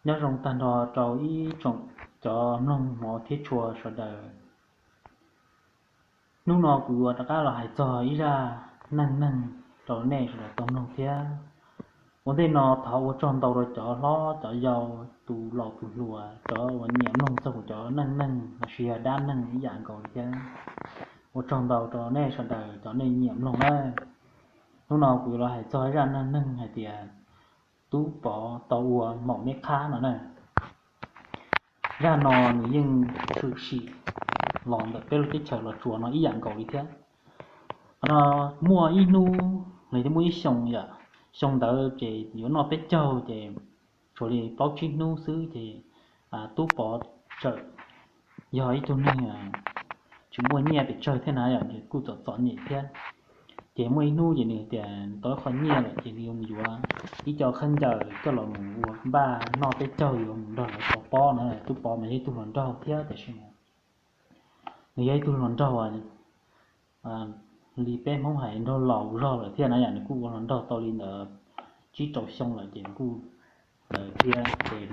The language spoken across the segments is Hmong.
Nyob zoo tag nrho rau ib tsoom cov mloog hmov thiab tshua sawv daws. Hnub no kuv yuav rov qab los hais txog ib zaj neej neeg rau nej sawv daws tau mloog thiab. Ua ntej no thov ua tsaug ntau rau cov hlob cov yau, tus laus tus hluas, cov uas nyiam mloog txog kuv cov neej neeg los sis yog dab neeg ib yam nkaus li thiab. Ua tsaug ntau rau nej sawv daws cov nej nyiam mloog na. Hnub no kuv yuav los hais txog zaj neej neeg hais tias Tub Pov tau ua maum meb qhab no na. Zaj no nws yeej tshwm sim los ntawm peb lub teb chaws Los Tsuas no ib yam nkaus li thiab. Qhov no muaj ib hnub los yog muaj ib xyoo yom, xyoo ntawd ces yuav noj peb caug ces tshuav li plaub tsib hnub xwb ces Tub Pov txawm yog ib tug neeg tsis muaj nyiaj pes tsawg thiab na yom, kuj txom txom nyem thiab. Ces muaj ib hnub ces nws tias nws tau ib qho nyiaj lawm ces nws yuav mus yuav ib co khaub ncaws coj los mus ua npaj noj peb caug yuav mus nrog lawv tau pob na. Tub Pov mas yog ib tug hluas nraug thiab tiam sis nws yog ib tug hluas nraug li peb Hmoob hais nraug laus zog lawm thiab na yom, nws kuj ua hluas nraug tau li ntawd tsib rau xyoo lawm ces nws kuj ntawd thiab ces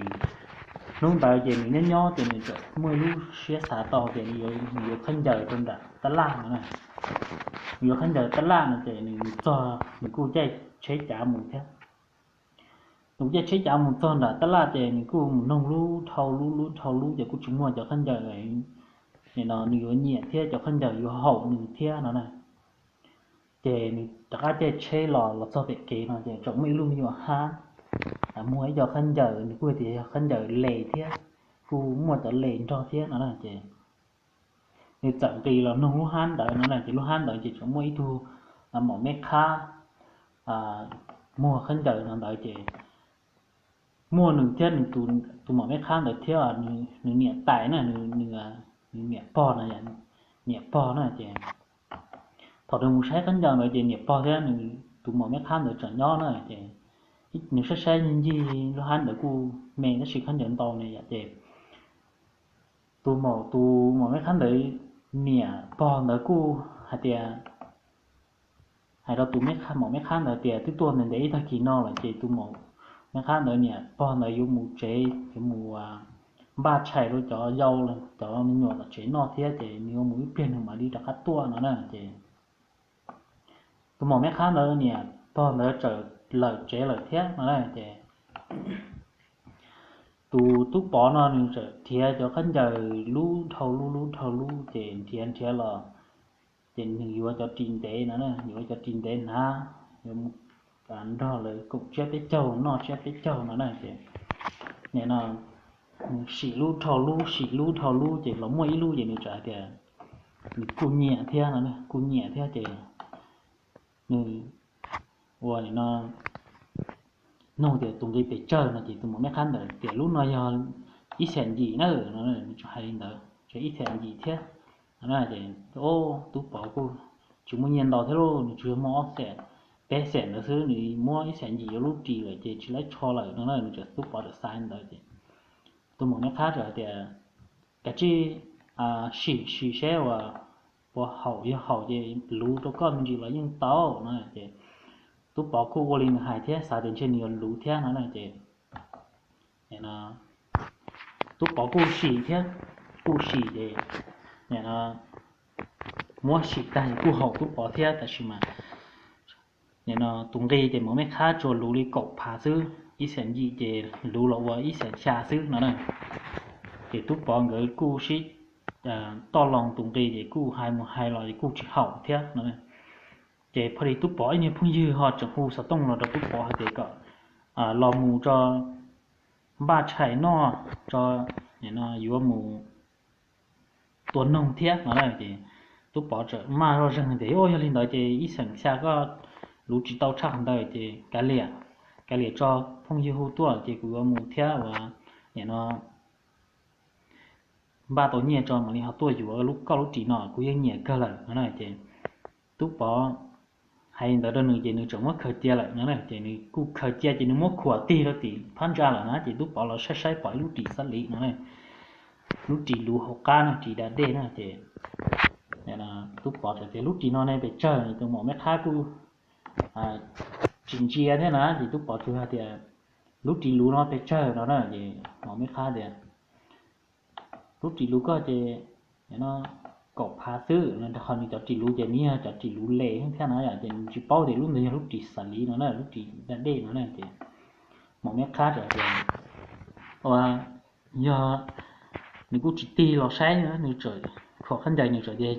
hnub ntawd ces nws nyob nyob ces nws txawm muaj ib lub siab xav tau tias nws yuav khaub ncaws rau nram tab laj no na. Nws yuav khaub ncaws tab laj no ces nws mus txog nws kuj caij tsheb cav mus thiab. Nws kuj caij tsheb cav mus txog nram tab laj ces nws kuj mus noog lub dhau lub lub dhau lub ces kuj tsis muaj cov khaub ncaws no nws yuav nyiam thiab cov khaub ncaws yuav haum nws thiab no na. Ces nws rov qab caij tsheb los los txog pem kev no ces tseem muaj ib lub me nyuam hab muag ib co khaub ncaws, nws kuj tias yog khaub ncaws les thiab, kuj muaj cov les nrog thiab no na ces nws txawm nqis los noog lub hab ntawd no na ces lub hab ntawd ces tseem muaj ib tug maum meb qhab muag khaub ncaws no ntawd ces muaj nws thiab nws tus maum meb qhab ntawd thiab nws niam tais na, nws niam pog no, niam pog na ces thaum nws mus saib khaub ncaws ntawd ces niam pog thiab nws tus maum meb qhab ntawd tseem nyob na ces nws saib saib ncig ncig lub hab ntawd kuj me tab sis khaub ncaws ntau na yom ces tus maum, tus maum meb qhab ntawd niam pog ntawd kuj hais tias, hais rau tus maum meb qhab ntawd tias twb tuaj ntev ntev ib tag kis no lawm ces tus maum meb qhab ntawd niam pog ntawd yuav mus tsev, yuav mus npaj tshais rau cov yau, cov me nyuam tom tsev noj thiab ces nws yuav mus ib pliag nws mam li rov qab tuaj no na ces tus maum meb qhab ntawd niam pog ntawd txawm lawm tsev lawm thiab no na ces tus Tub Pov no nws txawm nrhiav cov khaub ncaws lub dhau lub lub dhau lub ces nrhiav nrhiav los ces nws yuav cov ris ntev no, yuav cov ris ntev hnav, yuav nrog lawv koom tsiab peb caug noj tsiab peb caug no na ces nim no sim lub dhau lub sim lub dhau lub ces los muaj ib lub ces nws txawm hais tias nws kuj nyiam thiab no, kuj nyiam thiab ces nws ua nim no nug tias tus nqi pes tsawg no ces tus maum meb qhab ntawd tias lub no yog ib xees yim na no, nws txawm hais li ntawd, ib xees yim thiab no ces Tub Pov kuj tsis muaj nyiaj ntau thiab lauj, nws tsuas yog muaj ob xees, peb xees ntawd xwb, nws muab ib xees yim yuav lub ris lawm ces tsis laib tsho lawm no na, nws txawm, Tub Pov txawm xav li ntawd ces tus maum meb qhab txawm hais tias kav tsij sim sim seb uas puas haum, yog haum ces luv rau koj me ntsis los yeej tau no ces Tub Pov kuj ua li nws hais thiab xav tias ntshe nws yuav luv thiab no na ces Tub Pov kuj sim thiab, kuj sim ces muab sim tag ces kuj haum Tub Pov thiab tab sis mas nim no tus nqi ces maum meb qhab tsuas luv li kaum phav xwb, ib xees yim ces luv los ua ib xees xya xwb no na. Ces Tub Pov nkawd kuj sib toj loo tus nqi ces kuj hais mus hais los es kuj tsis haum thiab no. Ces pho li Tub Pov ib niag phooj ywg ho tseem hu xov tooj los rau Tub Pov hais tias kom los mus tso, npaj tshais noj tso, yuav mus tua noog thiab no na. Ces Tub Pov txawm maj zoj zeeg tias, Yog li ntawd ces ib xees xya koj luv tsis tau tshaj qhov ntawd ces kav liam, kav liam tso, phooj ywg hu tuaj ces kuv yuav mus thiab uas nim no npaj tau nyiaj tso mam li ho tuaj yuav koj lub ris no, kuv yeej nyiam kawg lawm no na. Ces Tub Pov hais li ntawd rau nws ces nws txawm muab khaws cia lawm no na. Ces nws kuj khaws cia ces nws muab khuam tig rau tim phab ntsa lawm na ces Tub Pov los saib saib pom ib lub ris xab li no na, lub ris luv hauv qab no, ris da dej na ces Tub Pov txawm tias, Lub ris no ne pes tsawg? Tus maum meb qhab kuj tsis ntsia thiab na ces Tub Pov tsuas hais tias, lub ris luv no pes tsawg no na? Ces maum meb qhab tias, lub ris luv koj ces no kaum phav xwb no, rau qhov nws cov ris luv ces nws yog cov ris luv les thiab no yom, ces nws tsis paub tias lub ntawd yog lub ris xav li no na, lub ris da dej no na. Ces maum meb qhab txawm tias, ua, yog nws kuj tsis tig los saib, nws txawm khuam khaub ncaws nws txawm tias,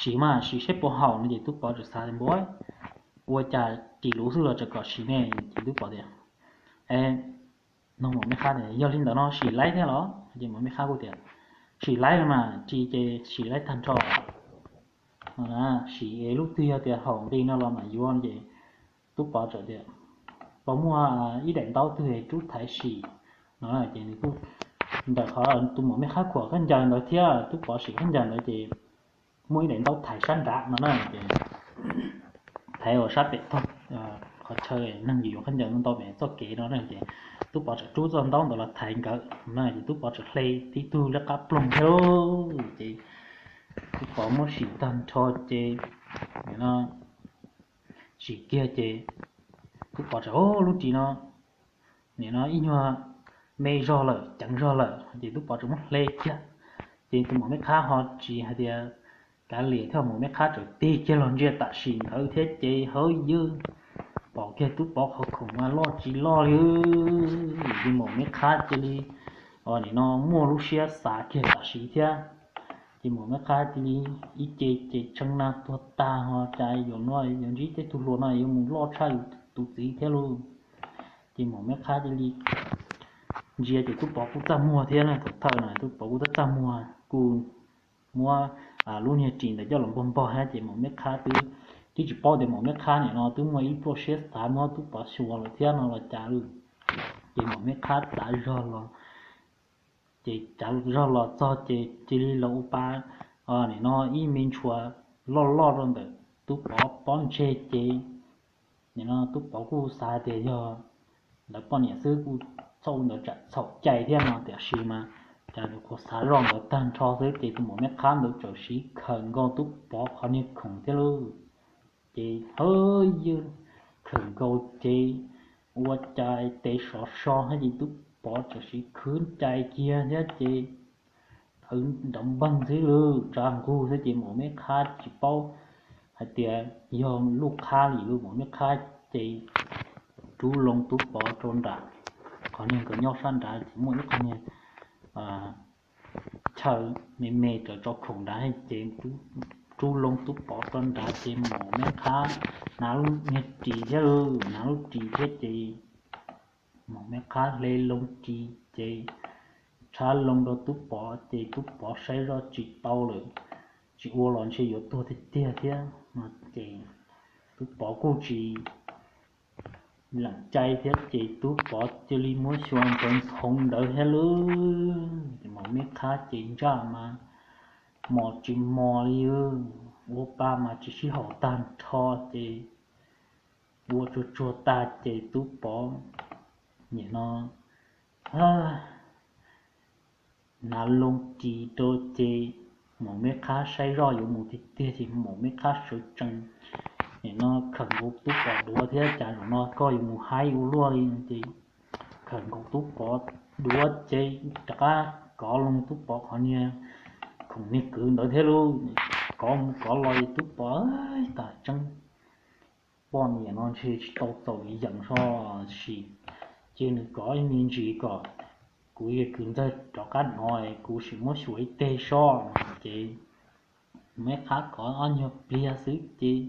sim mas sim saib puas haum no. Ces tub pov txawm xav tias, npua, ua cas ris luv xwb los txawm kom sim ne? Ces tub pov tias, e, no maum meb qhab tias, yog li ntawd no sim laib thiab los? Ces maum meb qhab kuj tias, sim laib los mas, ris ces sim laib tag nrho. Sim es lub twg yog tias haum nqi no los mam yuav. Ces tub pov txawm tias, puas muaj ib daim ntaub twg rub thaiv sim no? Ces nws kuj, ntawm qhov tus maum meb qhab khuam khaub ncaws ntawd thiab tub pov sim khaub ncaws ntawd ces muaj ib daim ntaub thaiv sab nrad no na. Ces thaiv uas sab pem tog qhov chaw neeg yuav yuav khaub ncaws ntau pem txoj kev no na. Ces tub pov txawm rub txoj ntaub ntawd los thaiv nkawd na, ces tub pov txawm hle tib tug liab qab ploog thiab lauj. Ces tub pov muab sim tag nrho ces sim kiag ces tub pov txawm, o, lub ris no nim no ib nyuag me zog lawm, ceev zog lawm. Ces tub pov txawm muab hle kiag. Ces tus maum meb qhab ho tsis hais tias kav liam thiab, maum meb qhab txawm tig kiag los ntsia tam sim ntawd thiab ces hawb yawg, pom kiag tub pov qhov khoom mas loj tsis loj li. Ces maum meb qhab cia li, nim no muaj lub siab xav kiag tam sim thiab. Ces maum meb qhab cia li ib ce ces tshee na tuag tag ho cas yuav no yuav ntsib tej tug hluas no yuav mus loj tshaj yus tus txiv thiab lauj. Ces maum meb qhab cia li ntsia ces tub pov kuj txaj muag thiab na, thaum thawj na tub pov kuj txaj txaj muag kuj muab lub niag ris ntawd coj los npog npog thiab ces maum meb qhab twb, twb tsis paub tias maum meb qhab nim no twb muaj ib pluaj siab xav muab tub pov xyuas lawm thiab no los cas lauj. Ces maum meb qhab txav zog los, ces txav zog los txog ces cia li los ua pa nim no ib me ntshua loj loj rau ntawm tub pov pob ntseg ces nim no tub pov kuj xav tias yog lawv poj niam xwb kuj txhob ua ntawd tsam txhaum cai thiab no, tiam sis mas cas nws qhuav xav zoj ntawd tag nrho xwb ces tus maum meb qhab ntawd txawm siv khawm nkaus tub pov qhov niag khoom thiab lauj. Ces hawb yawg, khawm nkaus ces ua cas tes sov so thiab ces tub pov txawm siv khwv cai kiag thiab ces nrov npog xwb lauj, tsav nqug xwb ces maum meb qhab tsis paub hais tias yog lub qhab li lauj. Maum meb qhab ces rub loo tub pov rau nram, qhov niag nkawd nyob sab nrad ces muaj ib qho niag chaw me me raws tso khoom nrad ces rub loo tub pov rau nrad ces maum meb qhab hnav lub niag ris thiab lauj, hnav lub ris thiab ces maum meb qhab hle loo ris ces tshab loo rau tub pov ces tub pov saib zoj tsis tau lawm, tsis ua los ntshe yuav tuag tiag tiag thiab no ces tub pov kuj tsis lees cai thiab ces tub pov cia li muab xyuas ntsoov nthoov ntawd thiab lauj. Ces maum meb qhab ces ntsaj mas mos tsis mos li, ua pa mas tsis sib haum tag nrho ces ua tsuag tsuag tag ces tub pov nim no hnav loo ris rau ces maum meb qhab saib zoj yuav mus tiag tiag ces maum meb qhab sawv tsees nim no khawm nkaus tub pov duav thiab, cas zaum no koj yuav mus haib ua luaj li no ces khawm nkaus tub pov duav ces rov qab kov loo tub pov qhov niag khoom niag kwv ntawd thiab lauj. Kov mus kov los es tub pov tas tseeb, poj niam no ntshe tsis tau txaus yeem so sim, ces nws kov ib me ntsis kom kuv kwv ntxawg rov qab hnov kuv sim muab xyuas ib teg so no ces maum meb qhab kov ob nyuag pliag xwb ces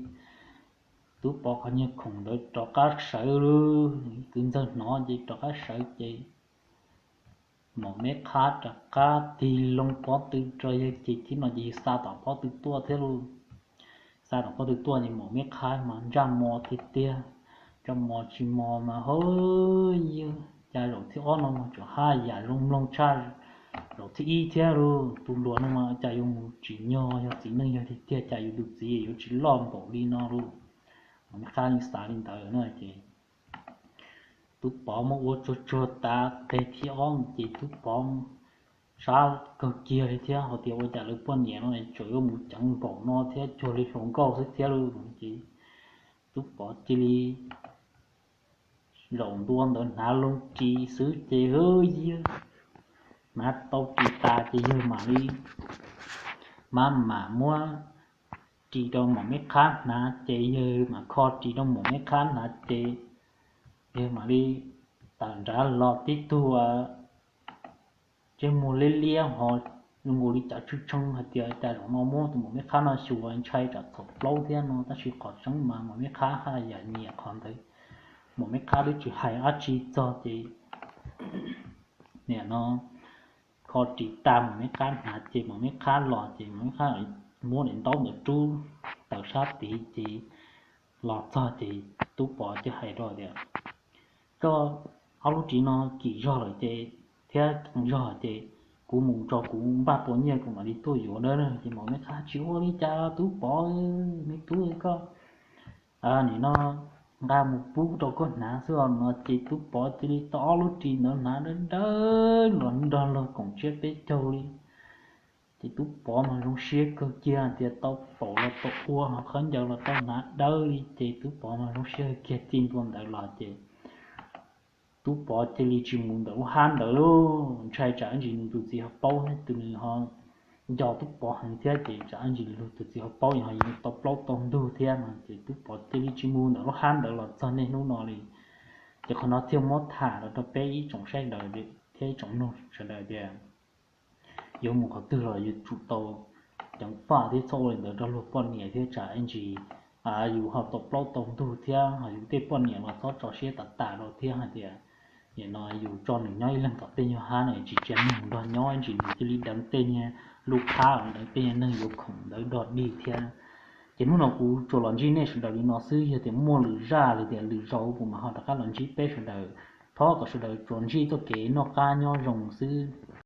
tub pov qhov niag khoom ntawd rov qab sawv lauj. Kwv ntxawg hnov ces rov qab sawv ces maum meb qhab rov qab tig loo pob tw rau yawg ces thib no ces yawg xa tom pob tw tuaj thiab lauj. Xa tom pob tw tuaj ces maum meb qhab mas ntsaj mos tiag tiag, ntsaj mos tsis mos mas hawb yawg, cas zaum thib ob no mas tseem haj yam zoo mloog tshaj zaum thib ib thiab lauj. Tus hluas no mas cas yuav mus tsim nyog yog txiv neej yog tiag tiag cas yus tus txiv yuav tsis loj npaum li no lauj. Maum meb qhab yeej xav li ntawd na ces tub pov muab ua tsuag tsuag tas teg thib ob ces tub pov sab kawg kiag li thiab, hais tias ua cas lawv poj niam no tseem yuav mus ceev npaum no thiab, cuag li hluas nkauj xwb thiab lauj. Ces tub pov cia li zaum ntua ntawd hnav loo ris xwb ces hwb yig, hnav tau ris tas ces yawg mam li mam mam muab ris rau maum meb qhab hnav ces yawg mam kho ris rau maum meb qhab hnav ces yawg mam li tawm nrad los tib tug tsev muag liab liab ho zoo nkaus li cov tshwj tshee hais tias cas zaum no muab tus maum meb qhab no xyuas ntshai tsam txhaum plaub thiab no tab sis qhov tseeb mas maum meb qhab haj yam nyiam qhov ntawd. Maum meb qhab twb tsis hais dab tsi txog ces nim no kho ris tas maum meb qhab hnav ces maum meb qhab los ces maum meb qhab muab daim ntaub ntawd rub taws sab tid ces los txog ces tub pov thiaj hais rau tias, koj ob lub ris no kim zog lawm ces thiab qee zog ces kuv mus tso kuv npaj pua nyiaj kuv mam li tuaj yuav na. Ces maum meb qhab tsis ua li cas tub pov, me tub koj nim no nqa mus pub rau koj hnav xwb os no ces tub pov cia li tau ob lub ris ntawd hnav dawb dawb los nrog luag koom tsiab peb caug li. Ces tub pov mas zoo siab kawg kiag tias tau faus los tau ua ho khaub ncaws los tau hnav dawb li ces tub pov mas zoo siab kawg kiag txij ntua ntawd los ces tub pov cia li tsis mus ntawm lub hab ntawd lauj, ntshai tsam ib ntsis nws tus txiv ho paub thiab tus nws ho nco tub pov heev thiab ces tsam ib ntsis nws tus txiv ho paub ho yuav tau plaub tau ntug thiab no ces tub pov cia li tsis mus ntawm lub hab ntawd los txog niaj hnub no li. Ces qhov no thiaj muab tham los rau peb ib tsoom saib daws thiab ib tsoom mloog sawv daws tias yuav mus qhov twg los yuav tsum tau ceev faj thiab txhob ua li ntawd rau luag poj niam thiab tsam ib ntsis yus ho tau plaub tau ntug thiab ho yus tej poj niam los txhob tso siab tas tas rau thiab hais tias nim no yus tso nws nyob ib leeg tom tej nyuag hab no tsis tsis mus nrog nyob ib ntsis nws cia li deev tej niag lub phab deev tej niag neeg yuav khoom ntawd dog dig thiab. Ces hnub no kuv tsuas los ntsib nej sawv daws li no xwb, yog tias muaj lwm zaj li tias lwm zaus kuv mam ho rov qab los ntsib peb sawv daws. Thov kom sawv daws tsuas ntsib txoj kev noj qab nyob zoo xwb.